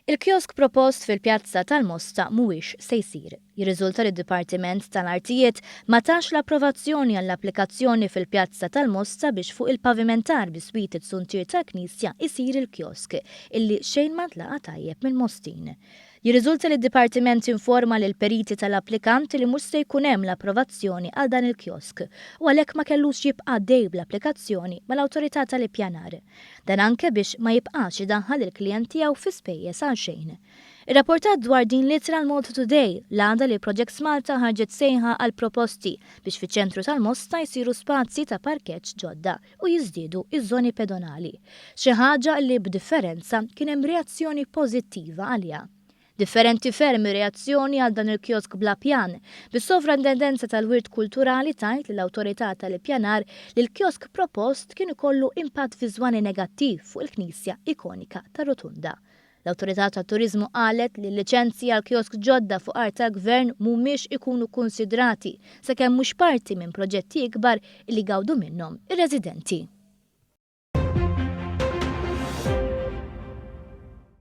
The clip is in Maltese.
Il-kiosk propost fil-pjazza tal-Mosta mhuwiex se jsir. Jirriżulta li d-Dipartiment tal-Artijiet ma tax l-approvazzjoni għall-applikazzjoni fil-pjazza tal-Mosta biex fuq il-pavimentar biswit it-suntier tal-Knisja isir il-kiosk, illi xejn ma ntlaqa' tajjeb mill-Mostin. Jirriżulta li d-Dipartiment informa lill-periti tal-applikant li mhux se jkun hemm l-approvazzjoni għal dan il-kiosk u għalhekk ma kellux jibqa' għaddej bl-applikazzjoni mal-Awtorità tal-Ippjanar. Dan anke biex ma jibqax idaħħal lill-klijent tiegħu fi spejjeż għalxejn. Irrapportat dwar din l-ittra l-Malta Today l-għada li Projects Malta ħarġet sejħa għal proposti biex fiċ-ċentru tal-Mosta jsiru spazji ta' parkeġġ ġodda u jiżdiedu ż-żoni pedonali. Xi ħaġa li b'differenza kien hemm reazzjoni pożittiva għaliha. Differenti ferm ir-reazzjoni għal dan il-kiosk bla pjan, bis-Sovrintendenza tal-Wirt Kulturali tgħid lill-Awtorità tal-Ippjanar li l-kiosk propost kien ikollu impatt viżwali negattiv fuq il-knisja ikonika tar-Rotunda. L-Awtorità tat-Turiżmu qalet li l-liċenzji għal kiosk ġodda fuq art tal-Gvern mhumiex ikunu kkunsidrati sakemm mhux parti minn proġetti ikbar li jgawdu minnhom ir-residenti.